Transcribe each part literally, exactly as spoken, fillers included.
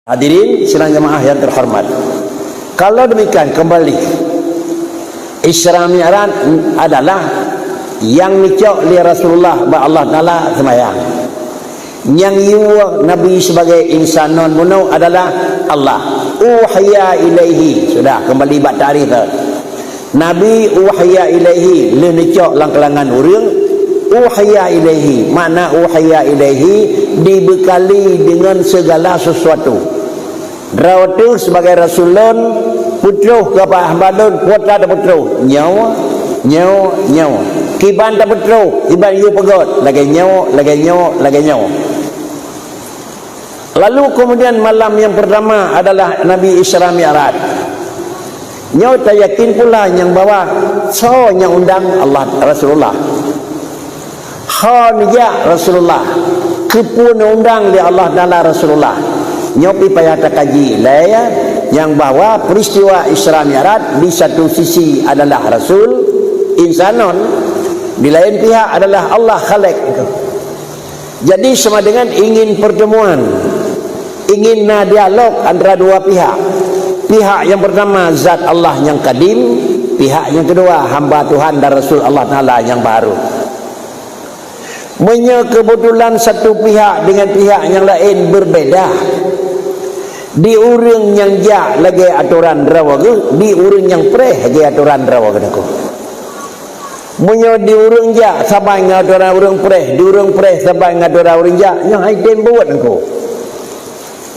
Hadirin sidang jamaah yang terhormat. Kalau demikian, kembali, Isra Mi'raj adalah nyang neucok lé Rasulullah bak Allah Taala seumayang. Nyang yue Nabi sebagai insanon bunoe adalah Allah. Uhiya ilaihi. Sudah, kembali bak takrif teuh. Nabi uhiya ilaihi, lheueh neucok lam kalangan ureuëng. Uhiya ilaihi, makna uhiya ilaihi, dibekali dengan segala sesuatu. Droe teuh sebagai rasul lôn, peutroh keu hamba lôn, kuota tapeutroh. Nyoe, nyoe, nyoe. Kiban tapeutroh, kiban yue peugöt, lagée nyoe, lagée nyoe, lagée nyoe. Lalu kemudian malam yang pertama adalah Nabi Isra Mi'raj. Nyoe tayakin pula nyang bahwa soe nyang undang Allah, Rasulullah. Ho neujak Rasulullah. Keupeue neuundang lé Allah Taala Rasulullah. Nyoe pih payah takaji lé, ya, nyang bahwa peristiwa Isra Mi'raj di satu sisi adalah Rasul, insanon, di lain pihak adalah Allah Khalik. Jadi sama dengan ingin pertemuan, ingin na dialog antara dua pihak. Pihak yang pertama zat Allah nyang kadim, pihak yang kedua hamba Tuhan dan Rasul Allah Taala nyang baru. Meunyoe kebetulan satu pihak dengan pihak yang lain berbeda, di ureuëng nyang jak lagée atoran droe geuh, di ureuëng nyang preh lagée atoran droe geuh. Meunyoe di ureuëng jak saban ngon atoran ureuëng preh, di ureuëng preh saban ngon atoran ureuëng jak, nyoe hai tem buet nangko.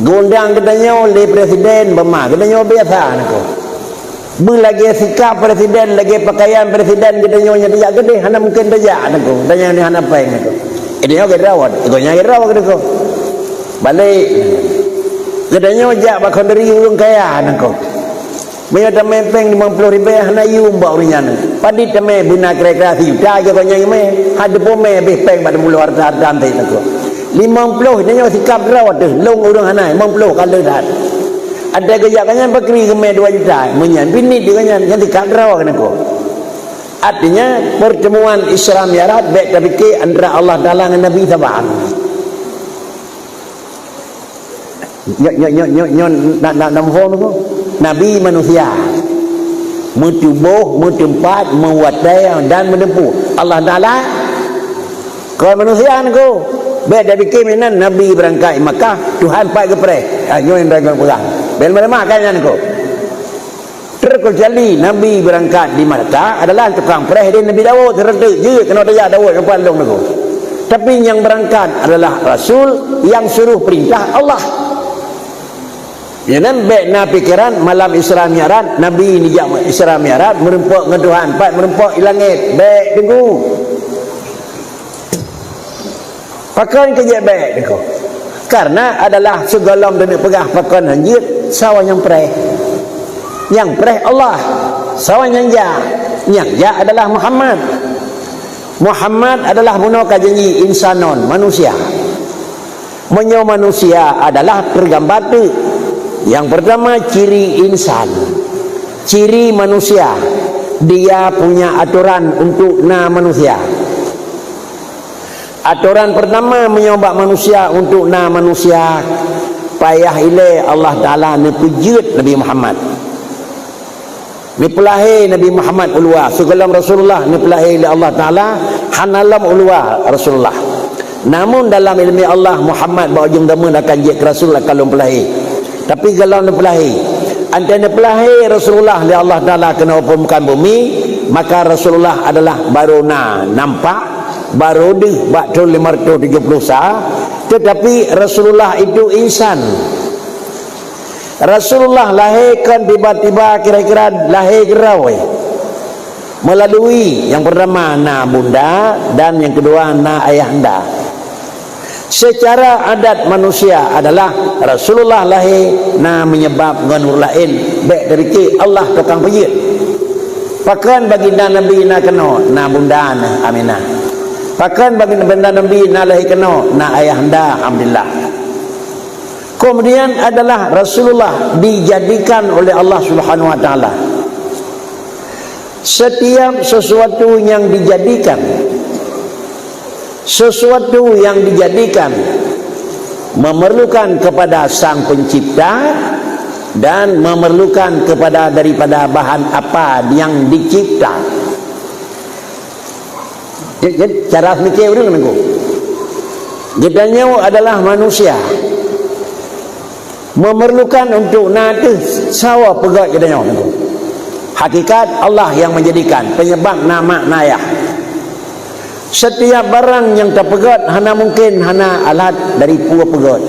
Geundang geutanyoe lé presiden, bema geutanyoe biasa nangko. Beulagée sikap presiden, lagée pakaian presiden geutanyoe nyang tajak keudeh, hana mungken tajak nangko. Tanyoe ni hana péng nangko. Geutanyoe geurawat, geutanyoe geurawat nangko. Balek. Geutanyoe jak bak khanduri ureuëng kaya nangko. Meunyoe tamé péng limong ploh ribée hana yum bak ureuëng nyan. Padit tamé beuna kira-kira sijuta aja gobnyan mé. Hana teupeu mé habéh péng bak teumuluh harta-harta anté teungku. Limong ploh nyoe sikap droe teuh, lôn ureuëng hana, limong ploh ka le that. Ada geujak gobnyan bakri geumé dua juta. Meunyan binit di gobnyan, nyan sikap droe keunan ku. Artinya, pertemuan Isra Mi'raj bék tapike antara Allah Taala ngon Nabi saban. Nyoe, nyoe, nyoe, nyoe, nyoe, na, na, na muphom tu. Nabi manusia. Meutuboh, meuteumpat, meuwatée dan meuneumpu. Allah Taala kon manusia nangko. Bék tapike meunan Nabi beurangkat Makkah, Tuhan pat geupreh. Ha, nyoe nyang droe peugah. Bék lemah-lemah kan nyan nangko. Terkecuali Nabi beurangkat di Makkah adalah tukang preh di Nabi Daud, seureutek jeuet keunoe tajak Daud ngon pat lôn nangko. Tapi nyang beurangkat adalah Rasul nyang suruh perintah Allah. Nyan bék na pikeran malam Isra Mi'raj, Nabi neujak Isra Mi'raj, meurumpok ngon Tuhan, pat meurumpok i langét, bék teungku. Pakon keu jeuet bék teungku? Karena adalah sigohlom droeneuh peugah pakon han jeuet, sawa nyang preh. Nyang preh Allah, sawa nyang jak. Nyang jak adalah Muhammad. Muhammad adalah bunoe ka janji insanon, manusia. Meunyoe manusia adalah peugambar teuk. Nyang pertama ciri insan. Ciri manusia, dia punya aturan untuk na manusia. Aturan pertama meunyoe bak manusia untuk na manusia, payah ilée Allah Taala neupeujeuet Nabi Muhammad. Neupeulahé Nabi Muhammad uluwa, sigohlom Rasulullah neupeulahé lé Allah Taala, hana lom uluwa Rasulullah. Namun dalam iéleumé Allah, Muhammad bak ujong zaman akan jeuet keu Rasul, akan lom peulahé. Tapi gohlom neupeulahé, antée neupeulahé Rasulullah lé Allah Taala keunoe permukaan bumi, maka Rasulullah adalah baru na nampak, baru deuh bak thon lima ratus tujuh puluh sa, tetapi Rasulullah itu insan. Rasulullah lahé kon tiba-tiba, kira-kira lahé geurawai. Melalui yang pertama na bunda dan yang kedua na ayahanda. Secara adat manusia adalah Rasulullah lahé na menyebab ngon ureuëng laén, bék tapike Allah tukang peujeuet. Pakon baginda Nabi na keunoe, na bunda na Aminah. Pakon baginda Nabi na lahé keunoe, na ayahanda, alhamdulillah. Kemudian adalah Rasulullah dijadikan oleh Allah Subhanahu Wa Taala. Setiap sesuatu yang dijadikan, sesuatu yang dijadikan Memerlukan kepada Sang Pencipta dan memerlukan kepada daripada bahan apa yang dicipta. Jadi, cara mikir ureuëng nunggu. Geutanyoe adalah manusia. Memerlukan untuk na teuh sawa peugét geutanyoe nunggu. Hakikat Allah yang menjadikan, penyebab na mak na ayah. Setiap barang nyang tapeugét hana mungkin hana alat dari peue peugét.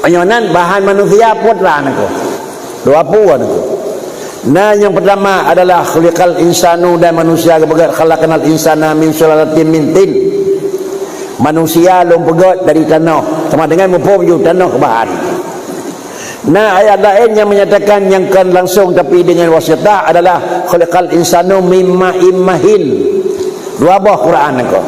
Meunyoe nan bahan manusia putra nangko. Dua peue nangko. Nah, yang pertama adalah khuliqal insanu, dan manusia geupeugét khalaqnal insana min sulalatin min tin. Manusia lôn peugét dari tanoh. Sama dengan muphom ju tanoh keu bahan. Nah, ayat laén nyang menyatakan nyang kon langsung tapi dengan wasitah adalah khuliqal insanu mim ma'im mahin. Dua boh Quran nangko.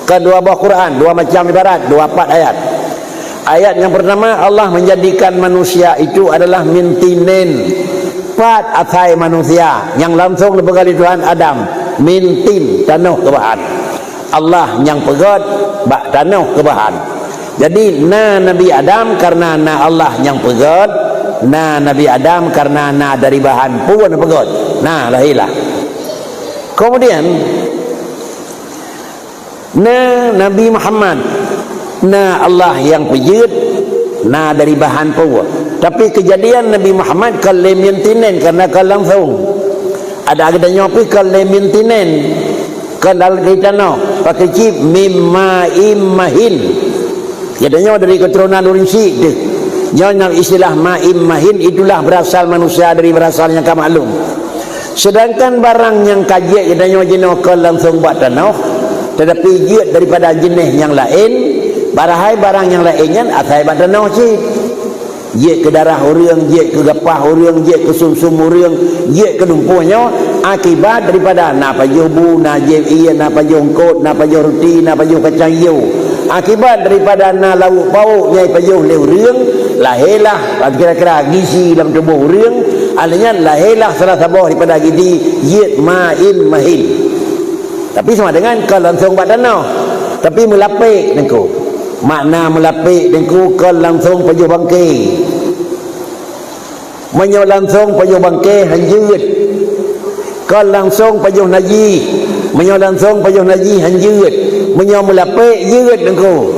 Kon dua boh Quran, dua macam ibarat, dua pat ayat. Ayat yang pertama, Allah menjadikan manusia itu adalah min tinin. Pat asai manusia nyang langsung dipeugah lé Tuhan Adam, min tin, tanoh keu bahan. Allah nyang peugét bak tanoh keu bahan. Jadi, na Nabi Adam karena na Allah nyang peugét, na Nabi Adam karena na dari bahan peue na peugét. Nah, lahirlah. Kemudian, na Nabi Muhammad, na Allah nyang peujeuet, na dari bahan peue. Tapi keujadian Nabi Muhammad kon lé min tinin karena kon langsung. Ada geutanyoe pih kon lé min tinin. Kon dari tanoh, pakai cit mim ma'im mahin. Geutanyoe dari keturunan ureuëng syik teuh. Nyoe nyang istilah ma'im mahin, itulah berasal manusia dari berasal nyang ka maklum. Sedangkan barang nyang ka jeuet geutanyoe jinoe kon langsung bak tanoh, tetapi jeuet daripada jeuneh nyang laén, padahai barang nyang laén nyan asai bak tanoh cit. Jeuet keu darah ureuëng, jeuet keu gapah ureuëng, jeuet keu sum-sum ureuëng, jeuet keu lumpoh nyoe akibat daripada na pajoh bu, na jieb ié, na pajoh eungkot, na pajoh ruti, na pajoh kacang ijo. Akibat daripada na lauk pauk nyang pajoh lé ureuëng, lahirlah kira-kira gizi lam tuboh ureuëng, alheuh nyan lahirlah salah saboh daripada gizi jeuet ma'in mahin. Tapi sama dengan kon langsung bak tanoh, tapi meulapék nangko. Makna meulapék nangko kon langsung pajoh bangke. Meunyoe langsung pajoh bangke han jeuet. Kon langsung pajoh najih. Meunyoe langsung pajoh najih han jeuet. Meunyoe meulapék jeuet nangko.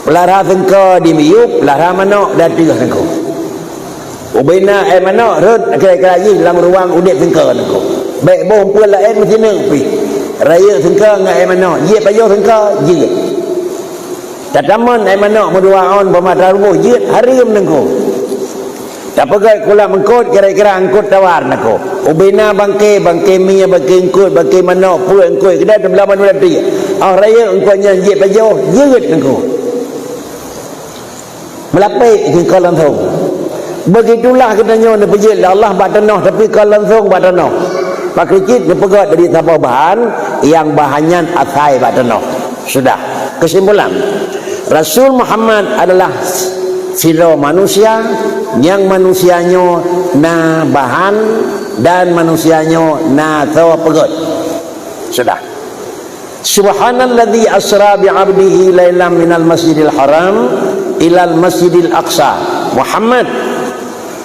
Peulara seungko di miyueb, peulara manok di ateueh nangko. Ubena éh manok rhot kira-kira jih lam ruang udeb seungko nangko. Bék boh peue laén meusineuk pih. Rayeuk seungko ngon éh manok, jeuet pajoh seungko, jeuet. Tatamon éh manok meudua ôn bak mata ruboh, jeuet hareuem nangko. Tapeugét kulam eungkot kira-kira eungkot tawar nangko. Ubena bangke, bangke mie, bangke eungkot, bangke manok, peuet eungkot, keudeh teubeulaman ulat tiek. Óh rayeuk eungkot nyan jeuet pajoh, jeuet nangko. Meulapék keu kon langsung. Begitulah geutanyoe neupeujeuet lé Allah bak tanoh, tapi kon langsung bak tanoh. Pakri cit neupeugét dari saboh bahan, nyang bahan nyan asai bak tanoh. Sudah. Kesimpulan, Rasul Muhammad adalah sidroe manusia, nyang manusia nyoe na bahan dan manusia nyoe na soe peugét. Sudah. Subhanalladzi asra bi 'abdihi lailam minal masjidil haram ilal masjidil aqsa. Muhammad,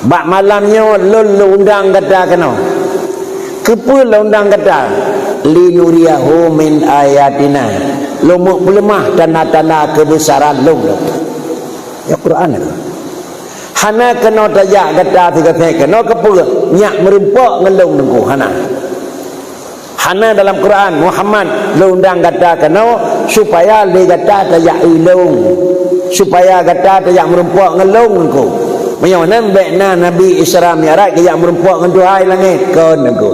bak malam nyoe lôn lôn undang gata keunoe. Keupeue lôn undang gata? Linuriyahu min ayatina. Lôn meupeuleumah tanda-tanda keubeusaran lôn. Ya Quran itu. Hana keunoe tajak gata sigasék keunoe keupeue nyak meurumpok ngon lôn teungku, hana. Hana dalam Quran, Muhammad, lôn undang gata keunoe supaya lé gata tajak eu lôn, supaya gata tajak meurumpok ngon lôn teungku. Meunyoe nan bék na Nabi Isra Mi'raj geujak meurumpok ngon Tuhan langét, kon teungku.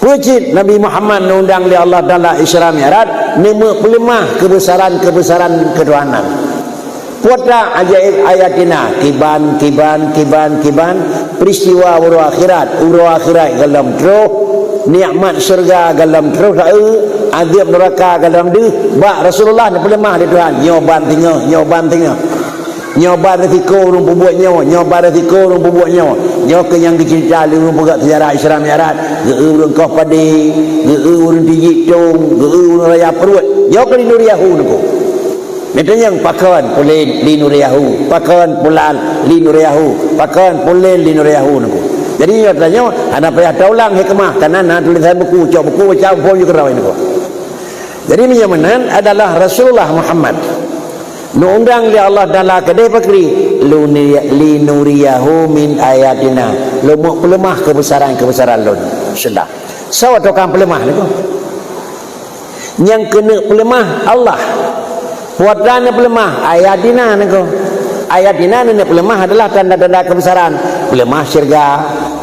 Peue cit Nabi Muhammad neuundang lé Allah Taala Isra Mi'raj, neumeupeuleumah keubeusaran-keubeusaran keutuhanan. Putra ajaéb ayatina, kiban, kiban, kiban, kiban, peristiwa uroe akhirat, uroe akhirat gohlom troh, nikmat syeuruga gohlom troh taeu, azab neuraka gohlom deuh, bak Rasulullah neupeuleumah lé Tuhan, nyoe ban singoh, nyoe ban singoh. Nyoe ban risiko ureuëng peubuet nyoe, nyoe ban risiko ureuëng peubuet nyoe. Nyoe keuh nyang geuceurita lé ureuëng peugah seujarah Isra Mi'raj, geu-eu ureuëng koh padé, geu-eu ureuëng tijik tong, geu-eu ureuëng raya pruet. Nyoe keuh linuriyahu teungku. Neutanyong pakon pulen li nuriyahu, pakon pulan li nuriyahu, pakon pulen li nuriyahu nyoe. Jadi nyoe tanyoe hana payah taulang hikmah, karena na tulisan buku, cok buku baca phon ju keurau nyoe. Jadi meunyoe meunan adalah Rasulullah Muhammad. Neuundang lé Allah Taala keudeh pakri, luni-, linuriyahu min ayatina. Lôn meupeuleumah keubeusaran-keubeusaran lôn. Sudah. Soe tukang peuleumah nyoe? Nyang keuneuk peuleumah Allah. Peue atra neupeuleumah? Ayatina nyoe. Ayatina neupeuleumah adalah tanda-tanda keubeusaran. Peuleumah syeuruga,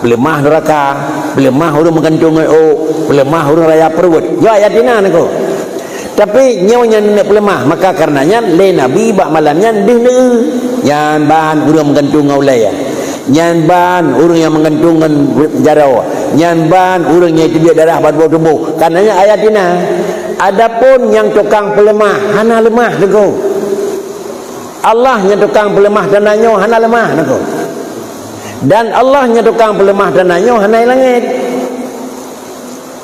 peuleumah neuraka, peuleumah ureuëng meugantung ngon ôk, peuleumah ureuëng raya pruet. Nyoe ayatina nyoe. Tapi nyoe nyang neupeuleumah, maka kareuna nyan lé Nabi bak malam nyan deuh neu. Nyan ban ureuëng meugantung ngon ulée. Nyan ban ureuëng nyang meugantung ngon jaroe. Nyan ban ureuëng nyang teubiet darah bak tuboh. Kareuna nyan ayatina. Adapun nyang tukang peuleumah, hana leumah nyoe. Allah nyang tukang peuleumah tanda nyoe hana leumah nyoe. Dan Allah nyang tukang peuleumah tanda nyoe hana i langét.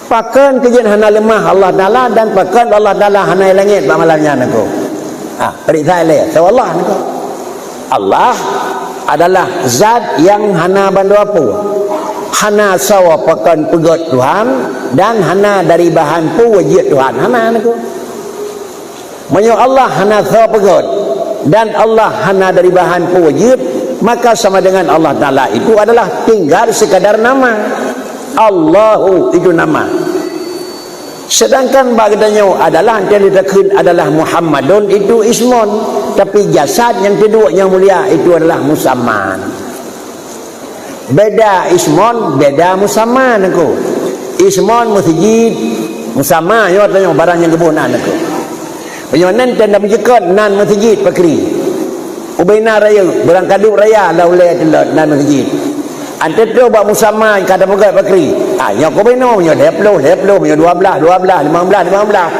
Pakon keu jeuet hana leumah Allah Taala dan pakon Allah Taala hana i langét bak malam nyan nyoe? Ah, peuriksa ilée, soe Allah nyoe? Allah adalah zat nyang hana bandoe peue. Hana soe pakon peugét Tuhan dan hana dari bahan peue jeuet Tuhan. Hana nyoe. Meunyoe Allah hana soe peugét dan Allah hana dari bahan peue jeuet, maka sama dengan Allah Taala itu adalah tinggal sekadar nama. Allahu itu nama. Sedangkan bak geutanyoe adalah, nyang takheun adalah Muhammadun, itu ismun, tapi jasad nyang teuduek nyang mulia itu adalah musamman. Beda ismun, beda musamma nyoe. Ismun meuseujid, musamma nyoe tanyoe barang nyang geuboh nan nyoe. Meunyoe nan tanda meucukot nan meuseujid pakri. Ubena raya, beurangkadub raya lam ulée teulot nan meuseujid. Anteutoe bak musamma ka tapeugah pakri. Ah, nyoe keubeuna nyoe lhée ploh, lhée ploh, nyoe dua blaih, dua blaih, limong blaih, limong blaih.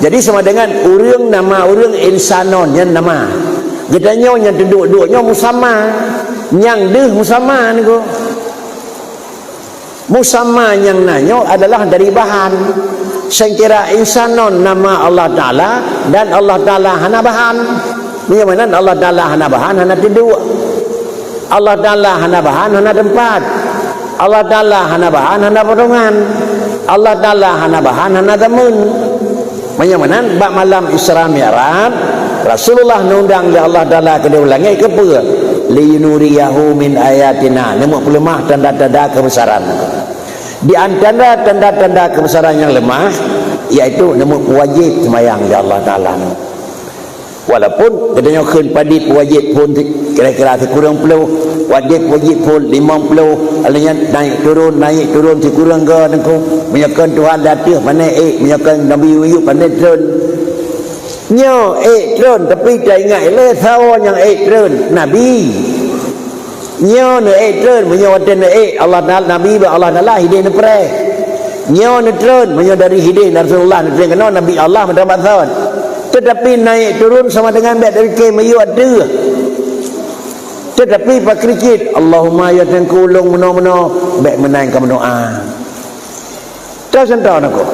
Jadi sama dengan ureuëng nama ureuëng insanon nyan nama. Geutanyoe nyang teuduek-duek nyoe musamma, nyang deuh musamma nyoe. Musamma nyang na nyoe adalah dari bahan. Seukira insanon nama Allah Taala dan Allah Taala hana bahan. Meunyoe meunan Allah Taala hana bahan, hana teuduek. Allah Taala hana bahan, hana teumpat. Allah Taala hana bahan, hana potongan. Allah Taala hana bahan, hana teumpat. Meunyoe meunan, bak malam Isra Mi'raj, Rasulullah neundang lé Allah Taala keudeh u langét keupeue? Linuriyahu min ayatina, neumeupeuleumoh tanda-tanda keubeusaran. Di antara tanda-tanda keubeusaran nyang leumah, yaitu neumeuwajéb seumayang lé Allah Taala. Walaupun geutanyoe kheun padit wajéb phon kira-kira sikureueng ploh, wajéb, wajéb phon limong ploh, alheuh nyan naik turun, naik turun sikureueng go teungku. Meunyoe kon Tuhan di ateueh, pane ék, meunyoe kon Nabi Ayub, pane treun. Nyoe ék treun, tapi taingat lé saboh nyang ék treun, Nabi. Nyoe neuék treun, meunyoe watée neuék Allah Taala, Nabi bak Allah Taala hidéh neupreh. Nyoe neutreun, meunyoe dari hidéh Rasulullah neutreun keunoe, Nabi Allah meutamah thon. Teutapi naik turun sama dengan bék dari kée miyueb ateueh. Teutapi pakri cit, Allahumma ya Tuhanku ulôn meunoe-meunoe, bék meunan ka meudoá. Teuh contoh nako.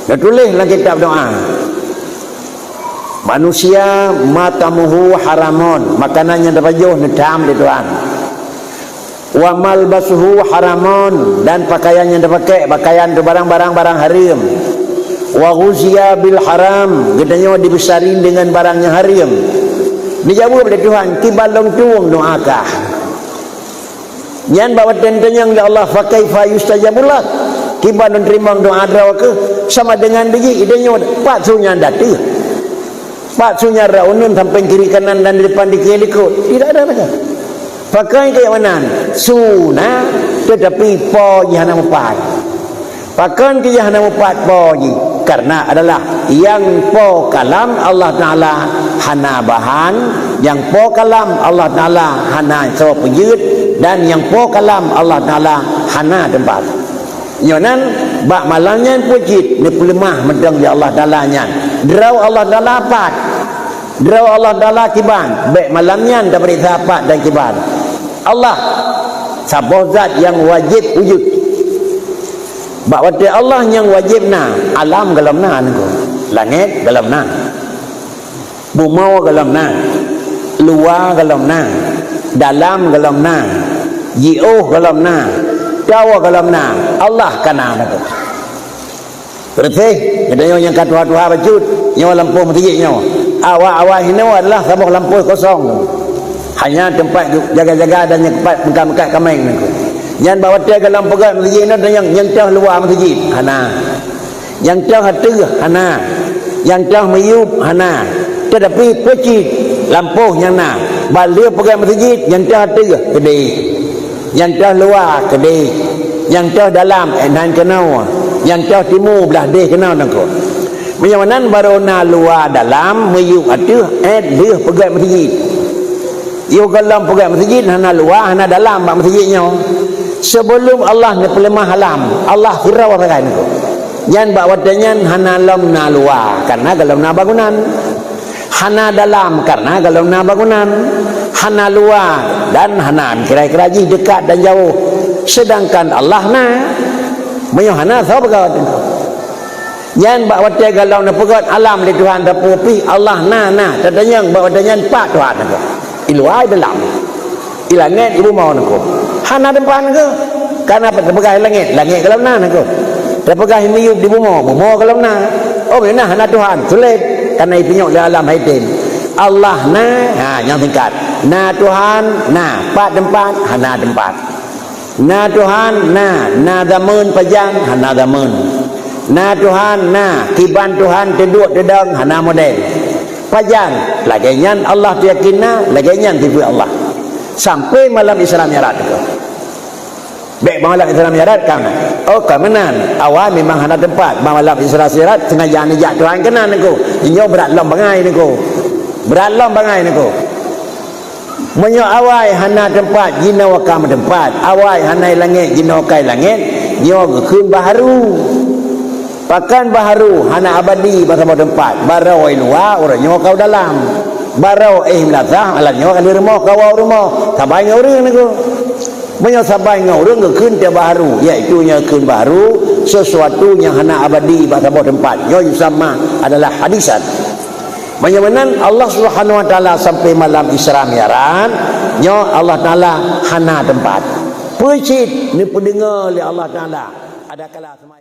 Neutuléh lam kitab doá. Manusia matamuhu haramun, makanan nyang tapajoh neutam lé Tuhan. Wa malbasuhu haramun, dan pakaian nyang tapakék, pakaian tu barang-barang barang hareuem. Wa ghuziya bil haram, geutanyoe dibeusarin deungon barang nyang hareuem. Neujaweueb lé Tuhan, kiban lôn tueng doá kah. Nyan bak watée neutanyong lé Allah, "Fa kaifa yustajabu lak?" Kiban lôn teurimong doá droe keuh sama dengan bijih idéh nyoe, pat su nyan dateueh. Pat su nyan rot uneuen sampéng kiri kanan dan di depan di kiri likot. Tidak ada lagi. Pakon keu meunan, su na, teutapi po jih hana meupat. Pakon keu jih hana meupat po jih? Karena adalah nyang po kalam Allah Taala hana bahan, nyang po kalam Allah Taala hana soe peujeuet, dan nyang po kalam Allah Taala hana teumpat. Nyoe nan, bak malam nyan peue cit neupeuleumah mantong lé Allah Taala nyan. Droe Allah Taala pat. Droe Allah Taala kiban, bék malam nyan tapeuriksa pat dan kiban. Allah, saboh zat nyang wajéb wujud. Bak watée Allah nyang wajéb na, alam gohlom na niko. Langét gohlom na. Bumoe gohlom na, luwa gohlom na, dalam gohlom na, jiôh gohlom na, toh gohlom na, Allah ka na. Beureuséh, geutanyoe nyang ka tuha-tuha bacut, nyoe lampôh meuseujid nyoe. Awai-awai hinoe adalah saboh lampôh kosong. Hanya teumpat jaga-jaga dan nyang teumpat meukat-meukat kaméng nyan. Nyan bak watée gohlom peugét meuseujid nyoe, nyang, nyang toh luwa meuseujid, hana. Nyang toh ateueh, hana. Nyang toh miyueb, hana. Teutapi peue cit lampôh nyang na, bak lheueh peugét meuseujid, nyang toh ateueh, keudeh. Nyang toh luwa keudeh, nyang toh dalam, eh, nan keunoe, nyang toh timu blah deh keunoe nangko. Meunyoe nan barô na luwa dalam, miyueb ateueh, eh, lheueh peugét meuseujid. Yoh gohlom peugét meuseujid, hana luwa, hana dalam bak meuseujid nyoe. Seubeulom Allah neupeuleumah alam, Allah sidroe sagai nangko. Nyan bak watée nyan hana lom na luwa, kareuna gohlom na bangunan. Hana dalam, kareuna gohlom na bangunan. Hana luwa dan hana kira-kira jih dekat dan jauh. Seudangkan Allah na. Meunyoe hana, soe peugah watée nyan? Nyan bak watée gohlom neupeugét alam lé Tuhan, tapeupi Allah na, na. Tatanyong bak watée nyan pat Tuhan nangko. I luwa, i dalam. I langét, i bumoe nangko. Hana teumpat nangko. Kareuna tapeugah i langét, langét gohlom na nangko. Tapeugah i miyueb di bumoe, bumoe gohlom na. Oh, meunyoe na hana Tuhan, sulet. Kareuna ipeunyok lé alam hai tem. Allah na, ha, nyang singkat. Na Tuhan, na. Pat teumpat, hana teumpat. Na Tuhan, na. Na zameun pajan, hana zameun. Na Tuhan, na. Kiban Tuhan teuduek teudong, hana model. Pajan, lagée nyan Allah teuyakin na, lagée nyan sifeuet Allah. Sampai malam Isra Mi'raj nangko. Bék malam Isra Mi'raj ka meunan. Oh, ka meunan. Awai memang hana teumpat. Malam Isra Mi'raj sengaja neujak Tuhan keunan nangko. Nyoe brat lom bangai nangko. Brat lom bangai nangko. Meunyoe awai hana teumpat, jinoe ka meuteumpat. Awai hana i langét, jinoe ka i langét, nyoe geukheun baharu. Pakon baharu, hana abadi bak saboh teumpat. Barô i luwa, uroe nyoe ka u dalam. Barô éh meulasah, alah nyoe ka lheueh rumoh, ka woe u rumoh. Saban ngon ureuëng nangko. Meunyoe saban ngon ureuëng geukheun teuh baharu, yaitu nyoe kheun baharu, sesuatu nyang hana abadi bak saboh teumpat. Nyoe yusamma adalah hadisan. Meunyoe meunan Allah Subhanahu wa Taala sampai malam Isra Mi'raj, nyoe Allah Taala hana teumpat. Peue cit neupeudeungoe lé Allah Taala, adakala